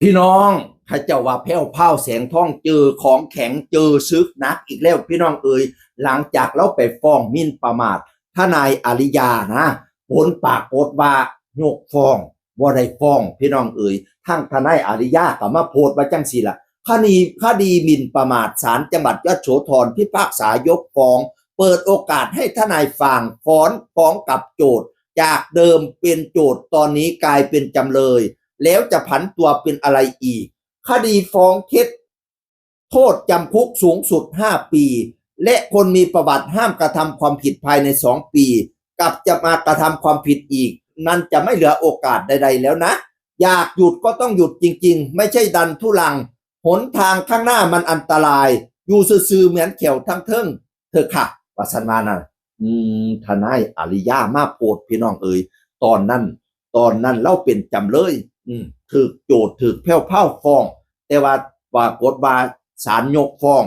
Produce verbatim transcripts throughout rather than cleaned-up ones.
พี่น้อง เขาเจ้าว่าแพ้วพราวแสงทองเจอของแข็ง เจอศึกหนักอีกแล้วพี่น้องเอ๋ย หลังจากลาวไปฟ้องหมิ่นประมาททนายอาริยานะ ผลปรากฏว่ายกฟ้อง บ่ได้ฟ้องพี่น้องเอ๋ย ทางทนายอาริยาก็มาโพสต์ว่าจั่งซี้ล่ะ คดี คดีหมิ่นประมาท ศาลจังหวัดยโสธรพิพากษายกฟ้อง เปิดโอกาสให้ทนายฝ่ายฟ้อง ฟ้องกับโจทก์ จากเดิมเป็นโจทก์ ตอนนี้กลายเป็นจำเลย แล้วจะผันตัวเป็นอะไรอีก คดีฟ้องเท็จ โทษจำคุกสูงสุดห้าปี และคนมีประวัติห้ามกระทำความผิดภายในสองปี กับจะมากระทำความผิดอีก นั้นจะไม่เหลือโอกาสใดๆแล้วนะ อยากหยุดก็ต้องหยุดจริงๆ ไม่ใช่ดันทุรัง หนทางข้างหน้ามันอันตราย อยู่ซื่อๆเหมือนแขวทั้งเทิงเถอะค่ะ ว่าซั่นว่านะ อืม ทนายอาริยามาโพสต์พี่น้องเอ๋ย ตอนนั้น ตอนนั้นลาวเป็นจำเลย อืม ถืกโจทก์ ถืกแพ้วพราวฟ้อง แต่ว่าปรากฏว่าศาลยกฟ้อง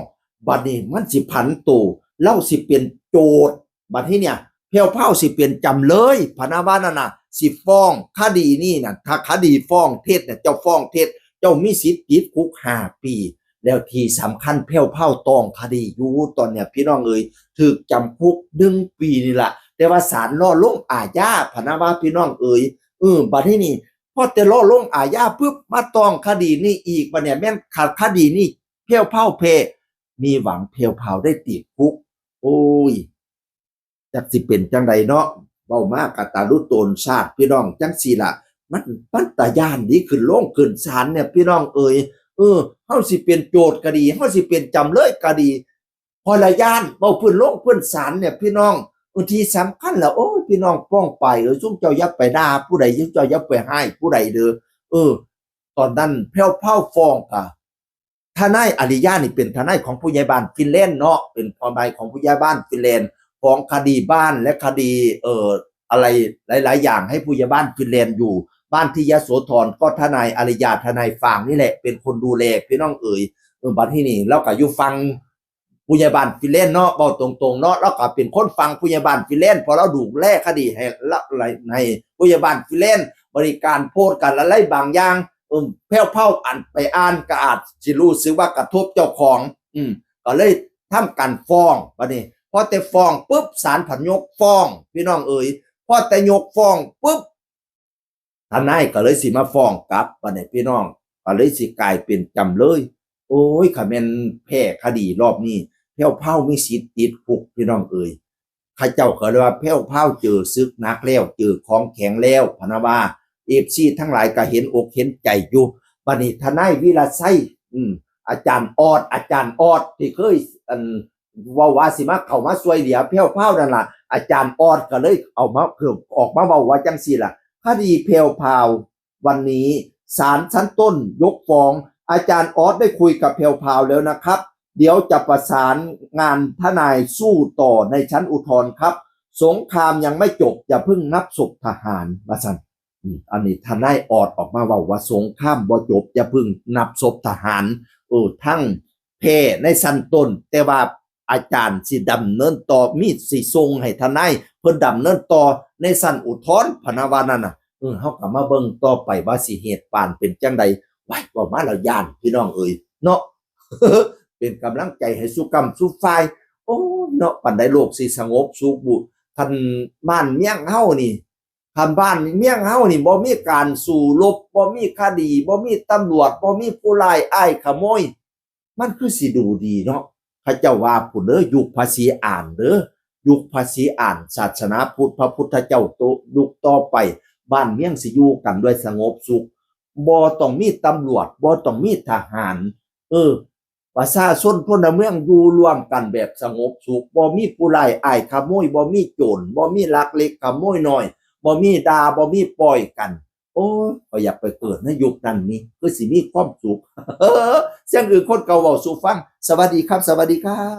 บัดนี้มันสิผันตัว ลาวสิเป็นโจทก์ บัดนี้เนี่ย แพ้วพราวสิเป็นจำเลย พะนะว่านั่นน่ะ สิฟ้องคดีนี้น่ะ ถ้าคดีฟ้องเท็จน่ะ เจ้าฟ้องเท็จ เจ้ามีสิทธิ์ติดคุกห้าปี แล้วที่สำคัญแพ้วพราวต้องคดีอยู่ตอนเนี้ยพี่น้องเอ๋ย ถืกจำคุกหนึ่งปีนี่ล่ะ แต่ว่าศาลรอลงอาญา พะนะว่าพี่น้องเอ๋ย เออ บัดนี้นี่ พอแต่รอลงอาญาปุ๊บ มาต้องคดีนี้อีก บัดเนี่ยแม่นคดีนี้แพ้วพราวแพ้ มีหวังแพ้วพราวได้ติดคุก โอ้ย จักสิเป็นจั่งใดเนาะ เว้ามากะตาลุโตนชาติพี่น้อง จั่งซี้ล่ะ มัน มันตาย้านดี ขึ้นโรงขึ้นศาลเนี่ยพี่น้องเอ๋ย เออ เฮาสิเป็นโจทก์ก็ดี เฮาสิเป็นจำเลยก็ดี ข้อยละย้าน เว้าพื้นโรงพื้นศาลเนี่ยพี่น้อง เออ ที่สำคัญล่ะ โอ้ย พี่น้องป้องไป เออ ซุมเจ้าอย่าไปด่าผู้ใด ซุมเจ้าอย่าไปฮ้ายผู้ใดเด้อ เออ ตอนนั้นแพ้วพราวฟ้องกะ ทนายอาริยานี่เป็นทนายของผู้ใหญ่บ้านฟินแลนด์เนาะ เป็นทนายของผู้ใหญ่บ้านฟินแลนด์ ของคดีบ้านและคดี เอ่อ อะไรหลายๆอย่างให้ผู้ใหญ่บ้านฟินแลนด์อยู่ บ้านที่ยโสธรก็ทนายอาริยา ทนายฟางนี่แหละเป็นคนดูแลพี่น้องเอ๋ย เออ บัดนี้นี่ลาวก็อยู่ฝั่งผู้ใหญ่บ้านฟินแลนด์เนาะ เว้าตรงๆเนาะ ลาวก็เป็นคนฝั่งผู้ใหญ่บ้านฟินแลนด์ เพราะลาวดูแลคดีให้ละ ให้ผู้ใหญ่บ้านฟินแลนด์ บริการโพสต์กันอะไรบางอย่าง เออ แพ้วพราวอันไปอ่านก็อาจสิรู้สึกว่ากระทบเจ้าของ อืม ก็เลยทำการฟ้อง บัดนี้ พอแต่ฟ้องปุ๊บ ศาลผันยกฟ้อง พี่น้องเอ๋ย พอแต่ยกฟ้องปุ๊บ ทนายก็เลยสิมาฟ้องกลับ บัดนี้พี่น้อง ก็เลยสิกลายเป็นจำเลย โอ้ย คันแม่นแพ้คดีรอบนี้ แพ้วพราวมีสิทธิ์ติดคุก พี่น้องเอ๋ย เขาเจ้าก็เลยว่าแพ้วพราวเจอศึกหนักแล้ว เจอของแข็งแล้ว พะนะว่า เอฟซีทั้งหลายก็เห็นอกเห็นใจอยู่ บัดนี้ทนายวีระชัย อืม อาจารย์ออด อาจารย์ออดที่เคย อัน เว้าว่าสิมาเข้ามาช่วยเหลือแพ้วพราวนั่นล่ะ อาจารย์ออดก็เลยเอามาเพิ่มออกมาเว้าว่าจั่งซี้ล่ะ คดีแพ้วพราว วันนี้ศาลชั้นต้นยกฟ้อง อาจารย์ออดได้คุยกับแพ้วพราวแล้วนะครับ เดี๋ยวจะประสานงานทนายสู้ต่อในชั้นอุทธรณ์ครับ สงครามยังไม่จบ อย่าเพิ่งนับศพทหาร ว่าซั่น อืม อันนี้ทนายออดออกมาเว้าว่าสงครามบ่จบ อย่าเพิ่งนับศพทหาร เออ ทั้งแพ้ในชั้นต้น แต่ว่าอาจารย์สิดำเนินต่อ มีสิส่งให้ทนายเพิ่นดำเนินต่อในชั้นอุทธรณ์ พะนะว่านั่นน่ะ เออ เฮาก็มาเบิ่งต่อไปว่าสิเหตุการณ์เป็นจั่งใด ว้าย เว้ามาแล้วย้านพี่น้องเอ๋ย เนาะ เป็นกำลังใจให้สู่กำสู่ฝ่าย โอ้ย เนาะ ปานใดโลกสิสงบสุขบุ คันบ้านเมืองเฮานี่ คันบ้านเมืองเฮานี่บ่มีการสู้รบ บ่มีคดี บ่มีตำรวจ บ่มีผู้ร้ายอ้ายขโมย มันคือสิดูดีเนาะ เขาเจ้าว่าพุ้นเด้อ ยุคพระศรีอานเด้อ ยุคพระศรีอาน ศาสนาพุทธ พระพุทธเจ้าโต ยุคต่อไป บ้านเมืองสิอยู่กันด้วยสงบสุข บ่ต้องมีตำรวจ บ่ต้องมีทหาร เออ ประชาชนพลเมืองอยู่ร่วมกันแบบสงบสุข บ่มีผู้ร้ายอ้ายขโมย บ่มีโจร บ่มีลักเล็กขโมยน้อย บ่มีด่า บ่มีป้อยกัน โอ้ย ข้อยอยากไปเกิดในยุคนั้นนี่ คือสิมีความสุข เสียงอื่นคนเก่าเว้าสู่ฟัง สวัสดีครับ สวัสดีครับ